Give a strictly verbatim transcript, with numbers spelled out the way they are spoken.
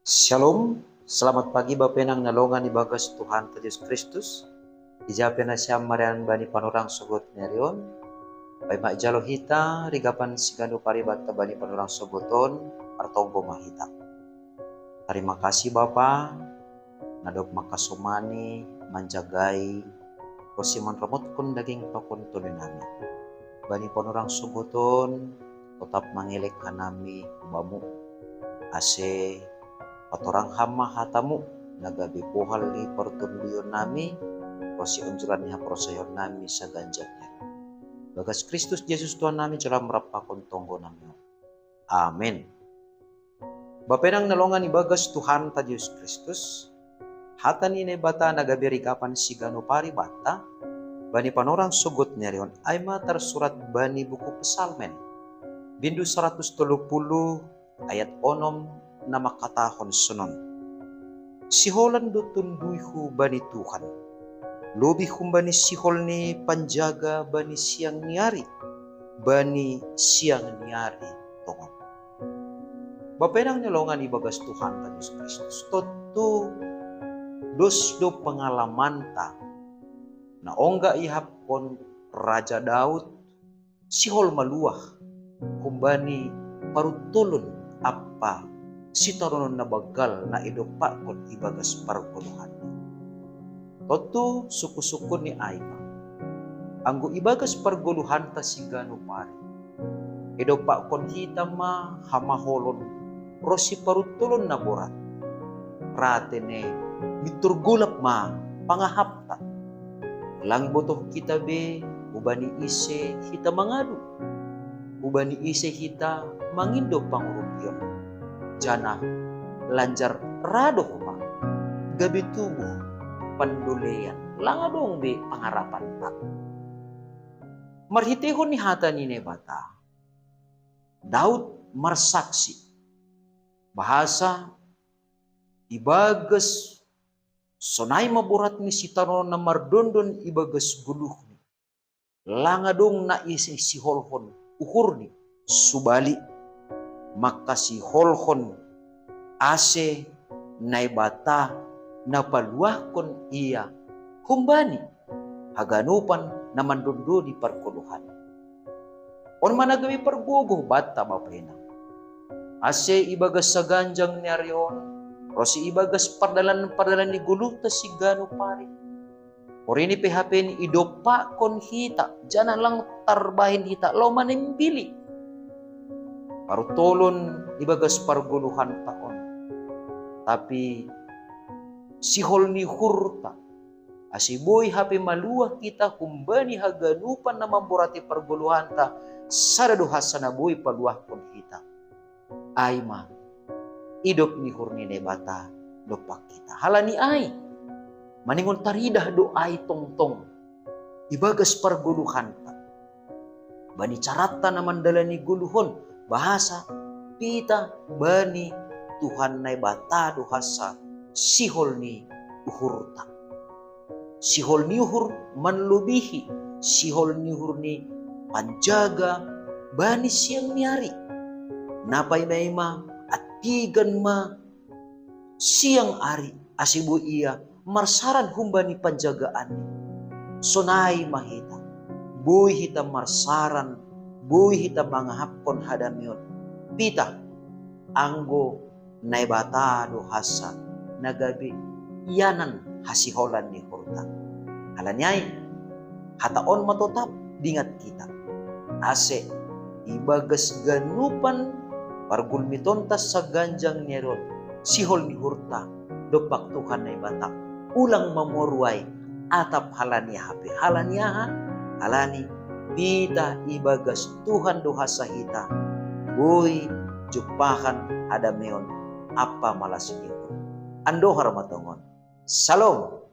Shalom, selamat pagi Bapenang na longan ibagas Tuhan ta Jesus Kristus. Ija pe na siam marian bani panorang sogot ni ari on. Paima jalo hita rigapan sigano paribata bani panorang sogot on, artonggo ma hita. Tarima kasih Bapa, na dob makasomani, manjagai, ro si manramotkon daging pakon tolu nami. Bani panorang sogot on, totap mangelek hanami bamu. Ase patorang hama hatamu, na gabe pohal ni partonduyon nami, ro si onjuran ni haporsayaon nami saganjang ni ari. Bagas Kristus Jesus Tuhan nami, jalo marap pakon tonggo nami. Amen. Bapenang na longan ibagas Tuhan ta Jesus Kristus, hata ni Naibata na gabe rigapan sigano paribata, bani panorang sogot ni ari on ai ma tarsurat bani buku Psalmen, bindu saratus tolu pulu ayat onom na mangkatahon sonon. Siholan do tonduyhu bani Tuhan, lobi humbani sihol ni panjaga bani siang ni ari, bani siang ni ari tongon. Bapenang na longan ibagas Tuhan ta Jesus Kristus, tontu dos do pengalamanta, na ongga ihapkon Raja Daud, sihol maluah humbani paruntolon ampa sitaronon na banggal na idompakkon ibagas pargoluhan. Tontu sungkun-sungkun ni ai ma, anggo ibagas pargoluhanta sigano pari, idompakkon hita ma hamaholon ro si paruntolon na borat. Rate ne, mintor golap ma pangahapta. Lang botoh hita be hubani ise hita mangadu, hubani ise hita mangindo pangurupion, janah lanjar ra do homa gabe tubuh pandolean, lang adong be pangarapanta. Marhiteihon ni hata ni Naibata, Daud marsaksi bahasa ibagas sonai ma borat ni sitaronon na mardondon ibagas goluhni, lang adong na ise siholhon uhurni, subali, mangkasiholhon ase Naibata na paluahkon ia humbani haganupan na mandondoni pargoluhan. On ma na gabe pargogoh banta Bapenang, ase ibagas saganjang ni ari on, ro si ibagas pardalan-pardalan ni goluhta sigano pari, porini pe hape ni idompakkon hita, janah lang tarbahen hita laho manembili paruntolon ibagas pargoluhanta on. Tapi sihol ni uhurta, ase boi hape maluah hita humbani haganupan na mamborati pargoluhanta, sada do hansa na boi paluahkon hita. Ai ma, idop ni uhur ni Naibata dompak hita. Halani ai, maningon taridah do ai tongtong ibagas pargoluhanta, bani caranta na mandalani goluh on, bahasa pitah bani Tuhan Naibata do hansa sihol ni uhurta. Sihol ni uhur manlobihi sihol ni uhur ni panjaga bani siang ni ari. Na paima-ima antigan ma siang ari, ase boi ia marsaran humbani panjagaanni. Sonai ma hita, boi hita marsaran, boi hita mangahapkon hadameon. Pitah, anggo Naibata do hansa na gabe ianan hasiholan ni uhurta. Halani ai, hata on ma totap diingat hita, ase ibagas ganupan pargulmitonta saganjang ni ari on, sihol ni uhurta dompak Tuhan Naibata, ulang mamoru ai atap halani aha pe. Halani aha? Halani pitah ibagas Tuhan do hansa hita boi jumpahan hadameon ampa malas ni uhur. Andohar ma tongon. Shalom.